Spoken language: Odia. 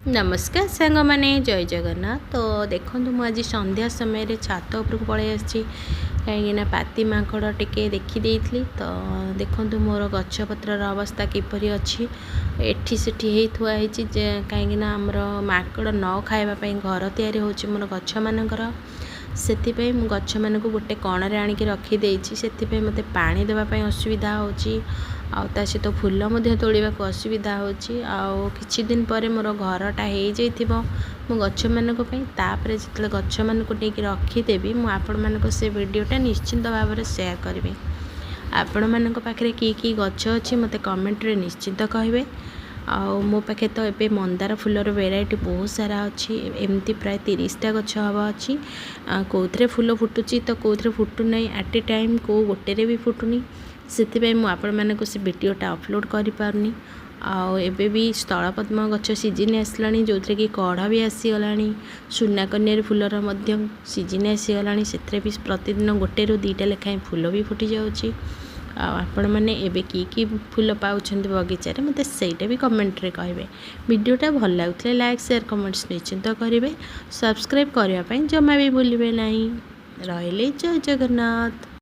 ନମସ୍କାର ସାଙ୍ଗମାନେ, ଜୟ ଜଗନ୍ନାଥ। ତ ଦେଖନ୍ତୁ, ମୁଁ ଆଜି ସନ୍ଧ୍ୟା ସମୟରେ ଛାତ ଉପରକୁ ପଳାଇ ଆସିଛି, କାହିଁକିନା ପାତି ମାଙ୍କଡ଼ ଟିକେ ଦେଖିଦେଇଥିଲି। ତ ଦେଖନ୍ତୁ, ମୋର ଗଛପତ୍ରର ଅବସ୍ଥା କିପରି ଅଛି। ଏଠି ସେଠି ହେଇ ଥୁଆ ହେଇଛି ଯେ, କାହିଁକିନା ଆମର ମାଙ୍କଡ଼ ନ ଖାଇବା ପାଇଁ ଘର ତିଆରି ହେଉଛି ମୋର ଗଛମାନଙ୍କର। ସେଥିପାଇଁ ମୁଁ ଗଛମାନଙ୍କୁ ଗୋଟେ କଣରେ ଆଣିକି ରଖିଦେଇଛି। ସେଥିପାଇଁ ମୋତେ ପାଣି ଦେବା ପାଇଁ ଅସୁବିଧା ହେଉଛି ଆଉ ତା ସହିତ ଫୁଲ ମଧ୍ୟ ତୋଳିବାକୁ ଅସୁବିଧା ହେଉଛି। ଆଉ କିଛି ଦିନ ପରେ ମୋର ଘରଟା ହେଇଯାଇଥିବ ମୁଁ ଗଛମାନଙ୍କ ପାଇଁ। ତାପରେ ଯେତେବେଳେ ଗଛମାନଙ୍କୁ ନେଇକି ରଖିଦେବି, ମୁଁ ଆପଣମାନଙ୍କୁ ସେ ଭିଡ଼ିଓଟା ନିଶ୍ଚିନ୍ତ ଭାବରେ ସେୟାର କରିବି। ଆପଣମାନଙ୍କ ପାଖରେ କି କି ଗଛ ଅଛି, ମୋତେ କମେଣ୍ଟରେ ନିଶ୍ଚିନ୍ତ କହିବେ। ଆଉ ମୋ ପାଖେ ତ ଏବେ ମନ୍ଦାର ଫୁଲର ଭେରାଇଟି ବହୁତ ସାରା ଅଛି। ଏମିତି ପ୍ରାୟ 30ଟା ଗଛ ହେବ ଅଛି। କେଉଁଥିରେ ଫୁଲ ଫୁଟୁଛି ତ କେଉଁଥିରେ ଫୁଟୁନାହିଁ, ଆଟ୍ ଏ ଟାଇମ୍ କେଉଁ ଗୋଟେରେ ବି ଫୁଟୁନି। ସେଥିପାଇଁ ମୁଁ ଆପଣମାନଙ୍କୁ ସେ ଭିଡ଼ିଓଟା ଅପଲୋଡ଼ କରିପାରୁନି। ଆଉ ଏବେ ବି ସ୍ଥଳପଦ୍ମ ଗଛ ସିଜିନ୍ ଆସିଲାଣି, ଯେଉଁଥିରେ କି କଢ଼ ବି ଆସିଗଲାଣି। ସୁନା କନିଆରୀ ଫୁଲର ମଧ୍ୟ ସିଜିନ୍ ଆସିଗଲାଣି। ସେଥିରେ ବି ପ୍ରତିଦିନ ଗୋଟେରୁ 2ଟା ଲେଖାଏଁ ଫୁଲ ବି ଫୁଟି ଯାଉଛି। ଆଉ ଆପଣମାନେ ଏବେ କି କି ଫୁଲ ପାଉଛନ୍ତି ବଗିଚାରେ, ମୋତେ ସେଇଟା ବି କମେଣ୍ଟରେ କହିବେ। ଭିଡ଼ିଓଟା ଭଲ ଲାଗୁଥିଲେ ଲାଇକ୍, ସେୟାର, କମେଣ୍ଟସ୍ ନିଶ୍ଚିନ୍ତ କରିବେ। ସବସ୍କ୍ରାଇବ୍ କରିବା ପାଇଁ ଜମା ବି ଭୁଲିବେ ନାହିଁ। ରହିଲି, ଜୟ ଜଗନ୍ନାଥ।